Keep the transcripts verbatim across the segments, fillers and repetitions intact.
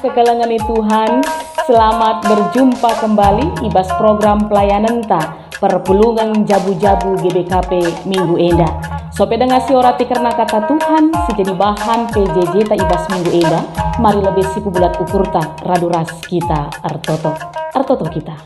Kekelengen Tuhan, selamat berjumpa kembali i bas program pelayanenta perpulungen jabu-jabu G B K P minggu enda. Sope denga si orati kerna kata Tuhan si jadi bahan P J J-ta i bas minggu enda, mari lebe si pebulat ukurta radu ras kita ertoto. Ertoto kita.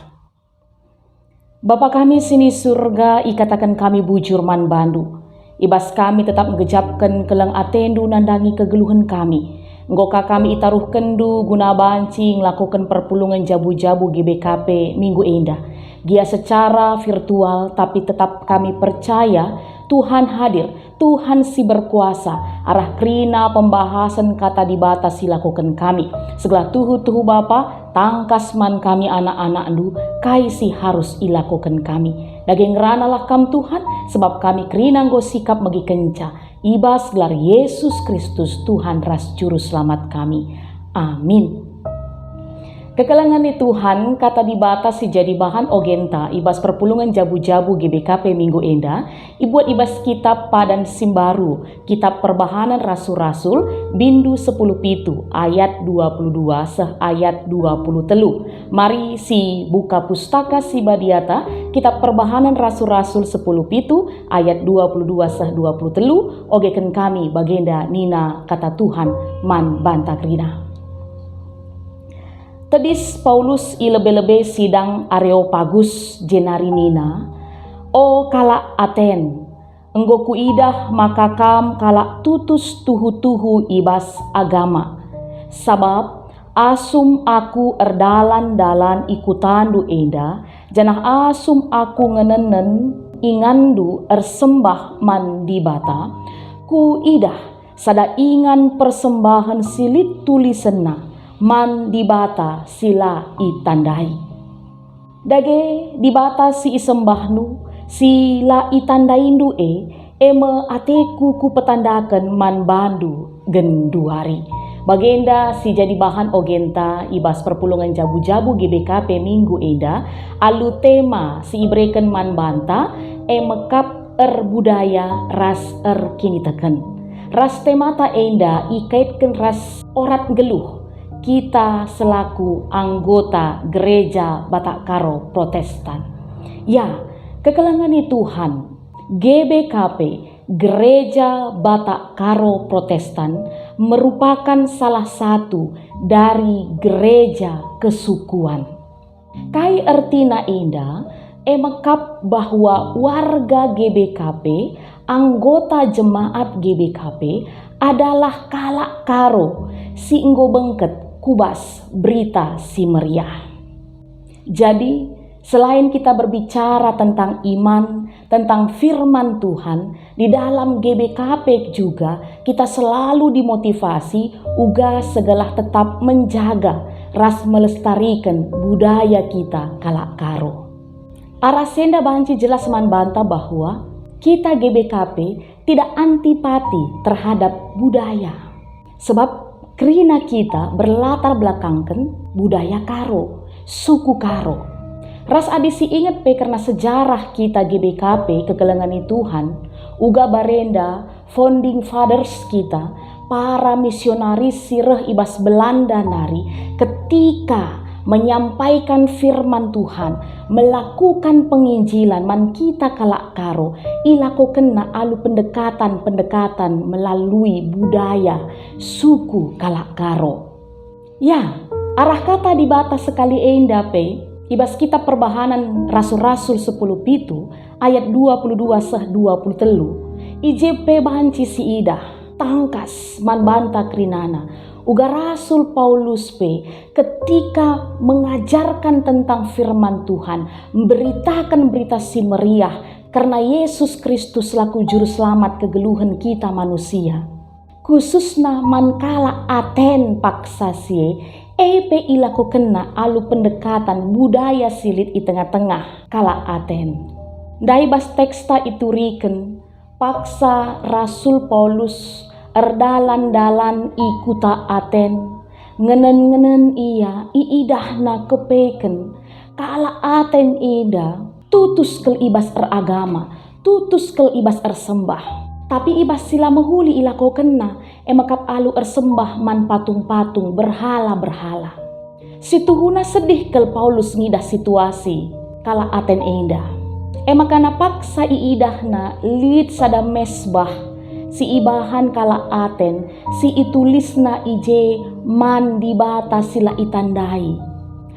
Bapa kami si ni Surga, ikataken kami bujur man bandu. I bas kami tetap ngejapken keleng atendu nandangi kegeluhen kami. Enggo ka kami itaruhkenndu guna banci ngelakoken perpulungen jabu-jabu G B K P minggu enda. Gia secara virtual, tapi tetap kami percaya Tuhan hadir, Tuhan si berkuasa, arah kerina pembahasen Kata Dibata si lakoken kami. Segelah tuhu-tuhu Bapa, tangkas man kami anak-anakNdu, kai si harus ilakoken kami. Dage ngeranalah Kam Tuhan, sebab kami kerina enggo sikap megikenca. I bas gelar Yesus Kristus, Tuhan ras Juru Selamat kami. Amin. Kekelengen Tuhan, Kata Dibata si jadi bahan ogenta i bas perpulungen jabu-jabu G B K P minggu enda, ibuat i bas kitab Padan Simbaru, kitab Perbahanen Rasul-Rasul, bindu sepuluh pitu ayat dua puluh dua seh ayat dua puluh telu. Mari si buka Pustaka Si Badiata, kitab Perbahanen Rasul-Rasul sepuluh pitu ayat dua puluh dua seh dua puluh telu, ogeken kami bagenda nina kata Tuhan man banta kerina. Tedis Paulus i lebe-lebe sidang Areopagus jenari nina, "O kalak Aten, enggo kuidah maka kam kalak tutus tuhu-tuhu i bas agama. Sabap asum aku erdalan-dalan i kutandu enda, janah asum aku ngenenen inganndu ersembah man Dibata, kuidah sada ingan persembahen si lit tulisenna man Dibata si la itandai. Dage Dibata si isembahndu, si la itandaindu e, e me ateku kupetandaken man bandu genduari." Bagenda si jadi bahan ogenta i bas perpulungen jabu-jabu G B K P minggu enda, alu tema si ibereken man banta, e mekap erbudaya ras erkiniteken. Ras temata enda ikaitken ras orat nggeluh kita selaku anggota Gereja Batak Karo Protestan. Ya, kekelengen Tuhan, G B K P, Gereja Batak Karo Protestan, merupakan salah satu dari gereja kesukuan. Kai ertina enda? E mekap bahwa warga G B K P, anggota jemaat G B K P, adalah kalak Karo si enggo bengket ku bas Berita Si Meriah. Jadi, selain kita berbicara tentang iman, tentang firman Tuhan, di dalam G B K P juga kita selalu dimotivasi uga segelah tetap menjaga ras melestariken budaya kita kalak Karo. Arah si enda banci jelas man banta bahwa kita G B K P tidak antipati terhadap budaya. Sebab kerina kita berlatar belakangken budaya Karo, suku Karo. Ras adi si inget pe kerna sejarah kita G B K P kekelengen Tuhan, uga barenda founding fathers kita, para misionaris si reh i bas Belanda nari, ketika menyampaikan firman Tuhan, melakukan penginjilan man kita kalak Karo, ilakokenna alu pendekatan-pendekatan melalui budaya suku kalak Karo. Ya, arah Kata Dibata sekali enda pe, i bas kitab Perbahanen Rasul-Rasul sepuluh pitu ayat dua puluh dua seh dua puluh telu, i je pe banci siidah, tangkas man banta kerinana, uga Rasul Paulus pe ketika mengajarkan tentang firman Tuhan, memberitakan Berita Si Meriah kerna Yesus Kristus selaku Juru Selamat kegeluhen kita manusia. Khususna man kalak Aten paksa si e, e pe ilakokenna alu pendekatan budaya si lit i tengah-tengah kalak Aten. Ndai bas teksta ituriken, paksa Rasul Paulus erdalan-dalan i kuta Aten. Ngenen-ngenen ia iidahna kepeken kalak Aten enda tutus kal i bas eragama, tutus kal i bas ersembah. Tapi i bas si la mehuli ilakokenna, e mekap alu ersembah man patung-patung berhala-berhala. Situhuna sedih kal Paulus ngidah situasi kalak Aten enda. E maka paksa iidahna lit sada mesbah si ibahan kalak Aten si itulisna i je man dibata si la itandai.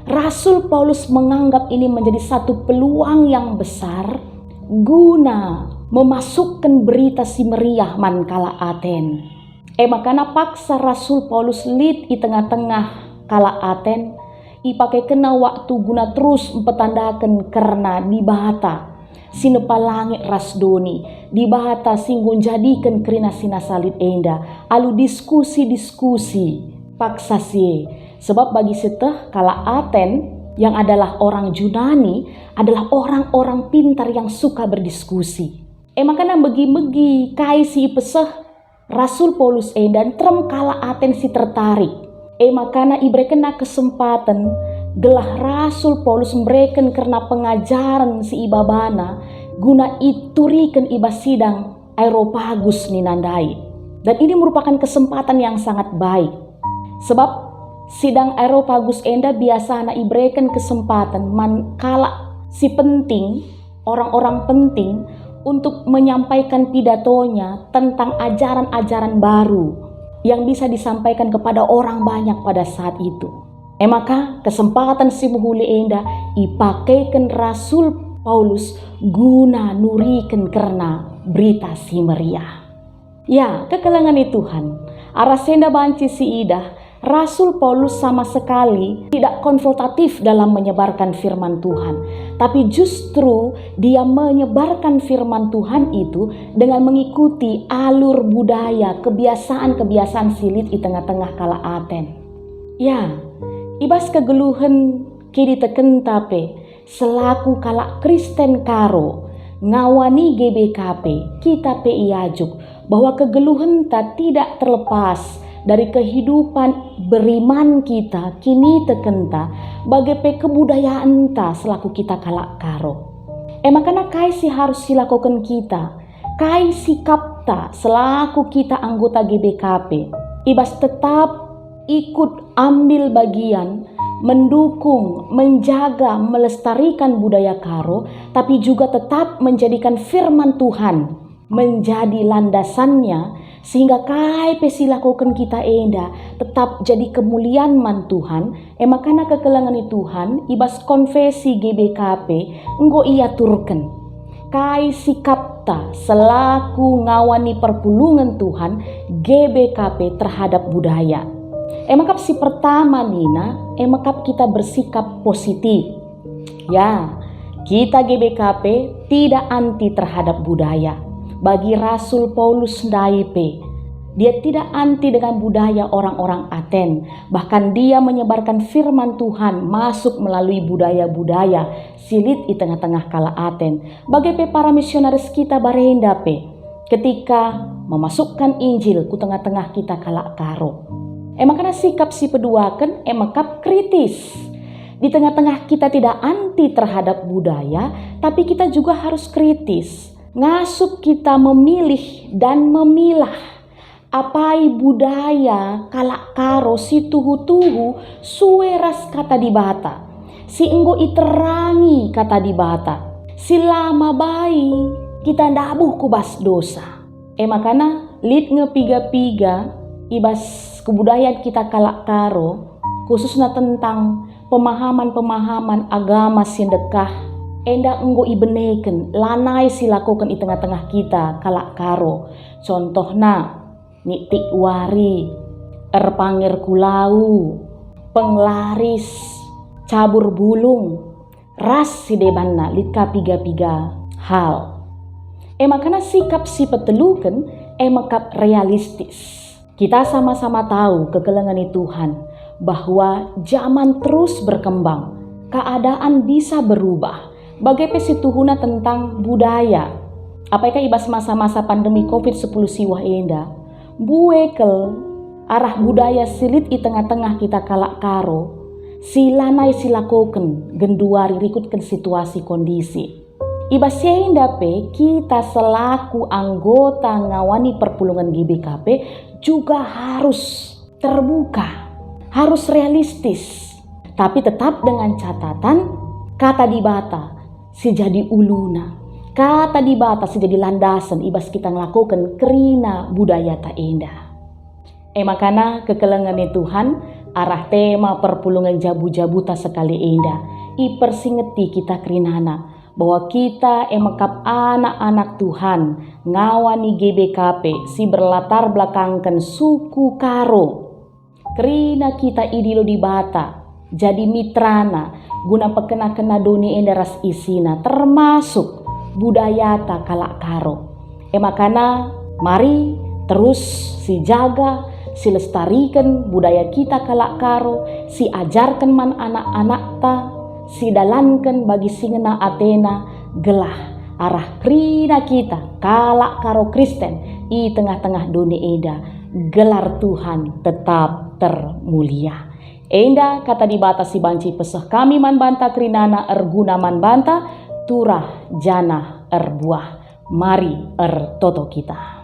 Rasul Paulus menganggap ini menjadi satu peluang yang besar guna memasukkan berita si meriah man kalak Aten. E maka paksa Rasul Paulus lit i tengah-tengah kalak Aten, ipakekenna waktu guna terus mpetandaken kerna Dibata si nepa langit ras doni, Dibata si enggo njadiken kerina si nasa lit enda alu diskusi-diskusi paksa si e. Sebab bagi sieteh kalak Aten yang adalah orang Junani adalah orang-orang pintar yang suka berdiskusi. E maka megi-megi kai si ipeseh Rasul Paulus enda nterem kalak Aten si tertarik. E maka iberekenna kesempaten gelah Rasul Paulus mbereken kerna pengajaren si ibabana guna ituriken i bas sidang Areopagus nina ndai. Dan ini merupakan kesempatan yang sangat baik. Sebab sidang Areopagus enda biasana ibereken kesempaten man kalak si penting, orang-orang penting, untuk menyampaikan pidatonya tentang ajaran-ajaran baru yang bisa disampaikan kepada orang banyak pada saat itu. E maka, kesempatan si mehuli enda ipakeken Rasul Paulus guna nuriken kerna Berita Si Meriah. Ya, kekelengen Tuhan, arah si enda banci siidah, Rasul Paulus sama sekali tidak konfrontatif dalam menyebarkan firman Tuhan, tapi justru dia menyebarkan firman Tuhan itu dengan mengikuti alur budaya, kebiasaan-kebiasaan si lit i tengah-tengah kalak Aten. Ya, i bas kegeluhen kinitekenta pe, selaku kalak Kristen Karo, ngawani G B K P, kita pe iajuk bahwa kegeluhenta tidak terlepas dari kehidupan beriman kita, kinitekenta, bage pe kebudayaenta selaku kita kalak Karo. E maka kai si harus silakoken kita? Kai sikapta selaku kita anggota G B K P? I bas tetap ikut ambil bagian, mendukung, menjaga, melestarikan budaya Karo, tapi juga tetap menjadikan firman Tuhan menjadi landasannya, sehingga kai pe silakoken kita enda tetap jadi kemulian man Tuhan. E maka kekelengen Tuhan, i bas konfesi G B K P enggo iaturken kai sikapta selaku ngawani perpulungen Tuhan G B K P terhadap budaya. E maka si pertama nina, e maka kita bersikap positif. Ya, kita G B K P tidak anti terhadap budaya. Bagi Rasul Paulus ndai pe, dia tidak anti dengan budaya orang-orang Aten. Bahkan dia menyebarkan firman Tuhan masuk melalui budaya-budaya si lit i tengah-tengah kalak Aten. Bage pe para misionaris kita barenda pe, ketika memasukkan Injil ku tengah-tengah kita kalak Karo. E maka sikap si peduaken, e maka kritis. Di tengah-tengah kita tidak anti terhadap budaya, tapi kita juga harus kritis. Ngasup kita memilih dan memilah apai budaya kalak Karo si tuhu-tuhu sue ras Kata Dibata, si enggo iterangi Kata Dibata, si la mabai kita ndabuh ku bas dosa. E maka lit nge piga-piga i bas kebudayan kita kalak Karo, khususna tentang pemahaman-pemahaman agama si ndekah, enda enggo ibeneken lanai silakoken i tengah-tengah kita kalak Karo. Contohna, nitik wari, erpanger ku lau, penglaris, cabur bulung, ras si debanna lit ka piga-piga hal. E maka sikap si peteluken, e maka realistis. Kita sama-sama tahu kekelengen Tuhan bahwa zaman terus berkembang, keadaan bisa berubah, bage pe situhuna tentang budaya. Apai ka i bas masa-masa pandemi covid sepuluh siwah enda, mbue kal arah budaya si lit i tengah-tengah kita kalak Karo, si lanai silakoken genduari rikutken situasi kondisi. I bas si enda pe kita selaku anggota ngawani perpulungen G B K P juga harus terbuka, harus realistis, tapi tetap dengan catatan Kata Dibata si jadi uluna, Kata Dibata si jadi landasen i bas kita ngelakoken kerina budayata enda. E makana kekelengen ni Tuhan, arah tema perpulungen jabu-jabuta sekali enda, ipersingeti kita kerinana bahwa kita e mekap anak-anak Tuhan, ngawani G B K P si berlatar belakangken suku Karo. Kerina kita idilo Dibata, jadi mitrana, guna pekena-kena doni enda ras isina, termasuk budayata kalak Karo. E makana, mari terus sijaga, silestariken budaya kita kalak Karo, siajarken man anak-anakta, sidalanken bagi si ngena atena, gelah arah kerina kita kalak Karo Kristen i tengah-tengah doni enda, gelar Tuhan tetap termulia. Enda kata Dibata si banci peseh kami man banta kerinana erguna man banta, turah janah erbuah. Mari ertoto kita.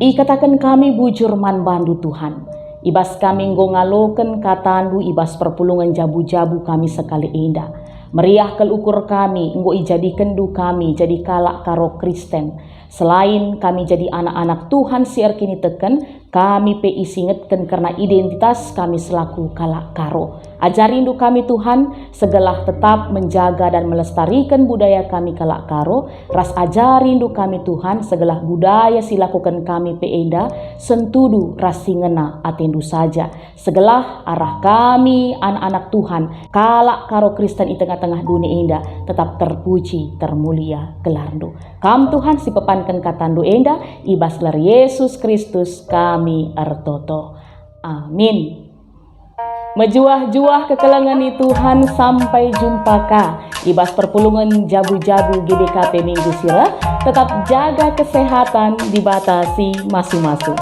Ikataken kami bujur man bandu, Tuhan. I bas kami enggo ngaloken kataNdu i bas perpulungen jabu-jabu kami sekali enda. Meriah kal ukur kami enggo ijadikenndu kami jadi kalak Karo Kristen. Selain kami jadi anak-anak Tuhan si erkiniteken, kami pe isingetken kerna identitas kami selaku kalak Karo. Ajarindu kami, Tuhan, segelah tetap menjaga dan melestariken budaya kami kalak Karo, ras ajarindu kami, Tuhan, segelah budaya si lakoken kami pe enda sentudu ras si ngena atendu saja. Segelah arah kami, anak-anak Tuhan, kalak Karo Kristen i tengah-tengah doni enda, tetap terpuji, termulia gelarNdu. Kam, Tuhan, si pepanken katandu enda, i bas gelar Yesus Kristus kami ertoto. Amin. Mejuah-juah kekelengen ni Tuhan, sampai jumpa ka i bas perpulungen jabu-jabu G B K P minggu si reh. Tetap jaga kesehatan, Dibata si masu-masu.